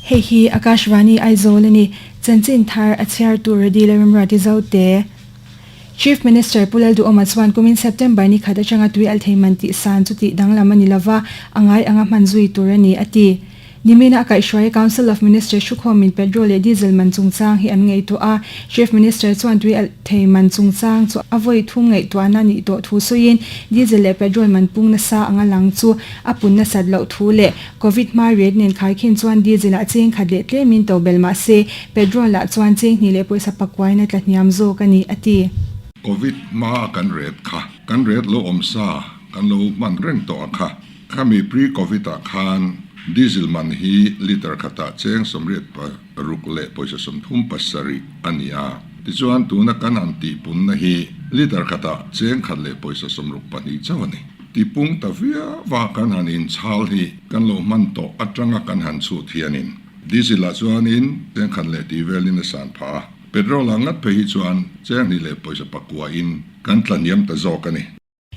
Hei hi Akashvani Aizawl a ni. Chanchin thar a chhiartu Radila Remruati Zote. Chief Minister Pu Lalduhawma chuan kumin September ni khat atanga tui alh thei man tih san chu tih danglam a ni lova, a ngai anga hman zui tur a ni, a ti. Nimina a kaihhruai Council of Ministers thukhawmin petrol leh diesel man chungchang hi an ngaihtuah a, Chief Minister chuan tui alh thei man chungchang chu a vawi thum ngaihtuahna nih tawh thu sawiin diesel leh petrol man pung nasa anga lang chu a pun nasat loh thu leh Covid hma rate nen khaikhin chuan diesel ah cheng khat leh tlemin to belh mah se petrol ah chuan cheng hnih leh pawisa pakuaina tla hniam zawk a ni, a ti. Covid hma a kan rate kha kan rate lo awm sa kan lo hman reng tawh a kha. Khami pre-Covid ah khan diesel man hi litre khatah cheng 86 leh pawisa 37 a ni a. Tichuan tuna kan han tihpunna hi litre khatah cheng khat leh pawisa 62 chauh a ni. Tipung ta viau a kan han inchhal hi kan lo hman tawh atanga kan han chhut hianin diesel ah chuanin cheng khat leh tih velin a san phah a. Petrol ah ngat phei hi chuan cheng hnih leh pawisa pakua in kan tlahniam ta zawk a ni.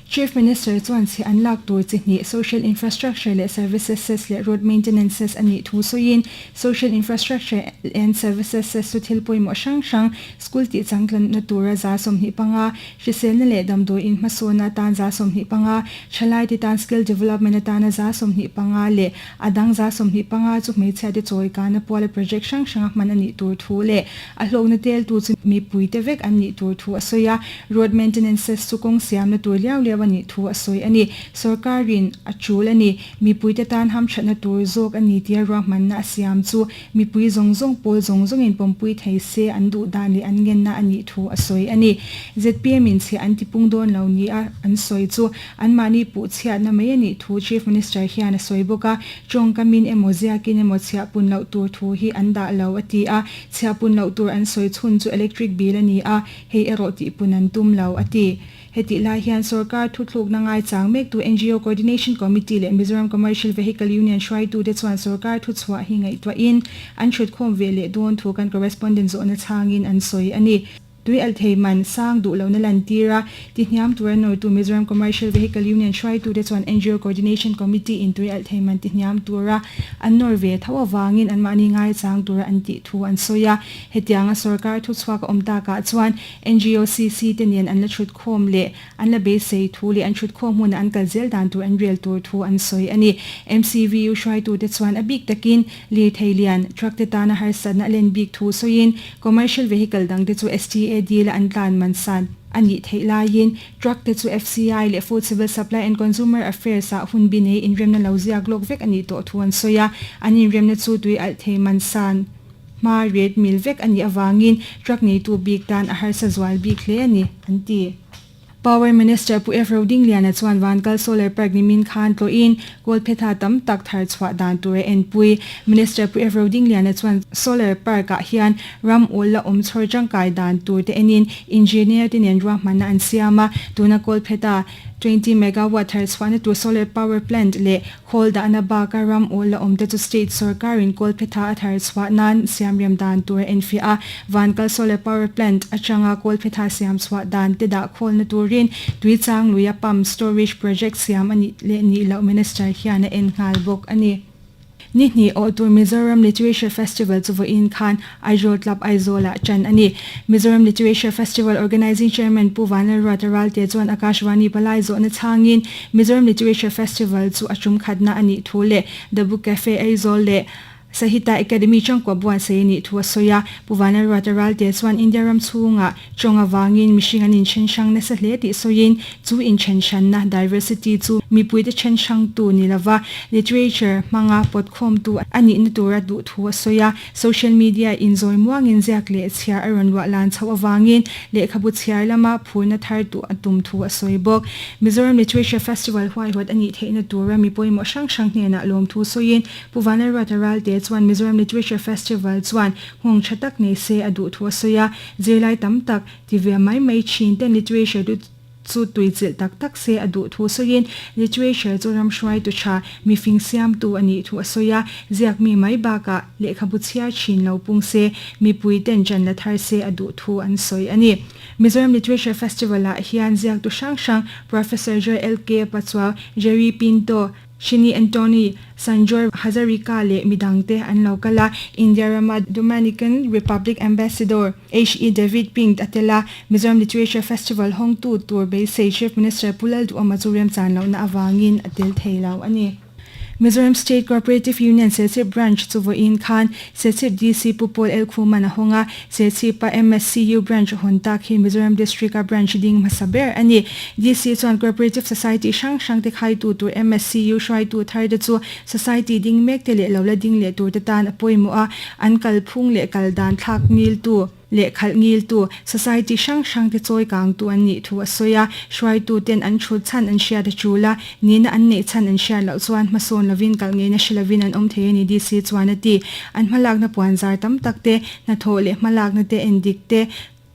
Chief Minister chuan chhiah an lak tur chi hnih Social Infrastructure leh Services Cess leh Road Maintenance Cess a nih thu sawiin Social Infrastructure and Services Cess chu thil pawimawh hrang hrang school tih changtlanna tura 25, hriselna leh damdawi in hmasawnna atan 25, thalaite tan skill development atana 25 leh a dang 25 chu hmeichhiate chawikana puala project hrang hranga hman a nih tur thu leh a hlawkna teltu chu mipuite vek an nih tur thu a sawi a. Road maintenance cess chu kawng siamna tur liau liau a nih thu a sawi a ni. Sorkarin a tul a ni. Mipuite tan hamthatna tur zawk a ni tia ruahmanna a siam chu mipui zawng zawng pawl zawng zawngin pawmpui thei se an duh dan leh an ngenna a nih thu a sawi a ni. Zpm in chhiah an tipung dawn lo nia an sawi chu anmahni puh chhiatna mai a nih thu Chief Minister hian a sawi bawk a. Tawngkamin emaw ziakin emaw chhiah pun loh tur thu hi an dah lo a ti a. Chhiah pun loh tur an sawi chhun chu electric bill a ni a. Hei erawh tihpun an tum lo, a ti. Hetih lai hian sorkar thuthlukna ngaichang mektu ngo Coordination Committee leh Mizoram Commercial Vehicle Union hruaitute chuan sorkar thuchhuah hi ngaihtuahin an hrutkhawm ve leh dawn thu kan correspondent zawhna chhangin an sawi a ni. Tui alh thei man sang duh lohna lantir a, tihniam tura nawrtu Mizoram Commercial Vehicle Union hruaitute chuan ngo Coordination Committee in tui alh thei man tihniam tura an nawr ve tho avangin anmahni ngaichang tura an tih thu an sawi a. Hetianga sorkar thuchhuak a awm takah chuan NGOCC te nen an la thutkhawm leh an la beisei thu leh an thutkhawm hmunah an kal zel dan tur an rel tur thu an sawi a ni. MCVU hruaitute chuan a bik takin lirthei lian, truck te tana harsatna a len bik thu sawiin commercial vehicle dangte chu STA deal a an tlan man san a nih theih laiin truck te chu FCI leh Food Civil Supply and Consumer Affairs ah hun bi nei inremna lo ziak lawk vek a nih tawh thu an sawi a, an inremna chu tui alh thei man san. Hma ret mil vek a nih avangin truck neitu bik tan a harsa zual bik hle a ni, an ti. Power Minister Pu F. Rodingliana chuan Vankal Solar Park nimin khan tlawhin kawlphetha tam tak thar chhuah dan tur a enpui. Minister Pu F. Rodingliana chuan Solar Park ah hian ram awl la awm chhawr tangkai dan tur te enin engineer te nen ruahmanna an siam a, tuna kawlphetha 20 megawatt thar chhuahna tur solar power plant leh Khawl dahna baka ram awl la awmte chu state sorkarin kawlphetha a thar chhuah nan siamrem dan tur a enfiah a. Vankal Solar Power Plant atanga kawlphetha siam chhuah dan te dah khawlna turin Tuichang luia pump storage project siam a nih leh nih loh Minister hian a en nghal bawk a ni. Ni hnih awh tur Mizoram Literature Festival chu vawiin khan Aizawl Club Aizawl-ah ṭan a ni. Mizoram Literature Festival Organising Chairman Pu Vanlalruata Ralte chuan Akashvani palai zawhna chhangin Mizoram Literature Festival chu a tum khatna a nih thu leh The Book Cafe Aizawl leh Sahita Academy changkua buatsaih a nih thu a sawi a. Pu Vanlalruata Ralte chuan India ram chhungah Tawng avangin mihring an inthen hrang nasa hle tih sawiin chu inthen hranna, diversity, chu mipuite then hrangtu ni lova literature hmanga pawtkhawmtu a nihna tura duh thu a sawi a. Social media in zawi muangin ziak leh chhiar a rawn luah lan chhoh avangin lehkhabu chhiar lama phurna thar tuh a tum thu a sawi bawk. Mizoram Literature Festival huaihawt a nih theihna tura mi pawimawh hrang hrang hnenah lawmthu sawiin Pu Vanlalruata Ralte chuan Mizoram Literature Festival chuan nghawng tha tak nei se a duh thu a sawi a. Zirlai tam tak ti ve mai mai thin ten literature chu chu tuichilh tak tak se a duh thu sawiin literature chu ram hruaitu tha mifing siamtu a nih thu a sawi a, ziak mi mai bakah lehkhabu chhiar thin lo pung se mipui ten ṭan la thar se a duh thu an sawi a ni. Mizoram Literature Festival ah hian ziaktu hrang hrang Professor Joy LK Pachuau, Jerry Pinto, Shini Anthony, Sanjoy Hazarika leh midangte an lo kal a, India rama Dominican Republic Ambassador HE David Pink a tel a, Mizoram Literature Festival hawngtu tur beisei Chief Minister Pu Lalduhawma chu remchan lohna avangin a tel thei lo a ni. Mizoram State Cooperative Union Serchhip Branch chu vawiin khan Serchhip DC Pu Paul L Khuman a hawng a, Serchhipa MSCU Branch hawn tak hi Mizoram District-a branch ding hmasa ber a ni. DC chuan Cooperative Society hrang hrang te khaitu tur MSCU hruaitu thar te chu Society ding mek te leh lo la ding leh tur te tan a pawimawh a, an kalphung leh kal dan thlak ngiltu. Leh khalh ngiltu, society hrang hrang te chawi kangtu an nih thu a sawi a, hruaitu ten an thut chhan an hriat a tul a, nihna an neih chhan an hriat loh chuan hmasawn lovin kalh ngeina hre lovin an awm thei a ni DC chuan a ti. An hmalakna puanzar tam tak te, hnathawh leh hmalakna te endik te,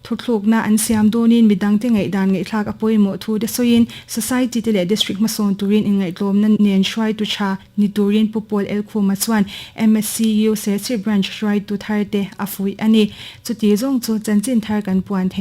thuthlukna an siam dawnin midangte ngaihdan ngaihthlak a pawimawh thu te sawiin society te leh district hmasawn turin inngaihtlawmna nen hruaitu tha Ni turin Pu Paul Elkhuma chuan MSCU Serchhip Branch hruaitu tharte a fuih a ni. Chuti zawng chu chanchin thar kan puan theih.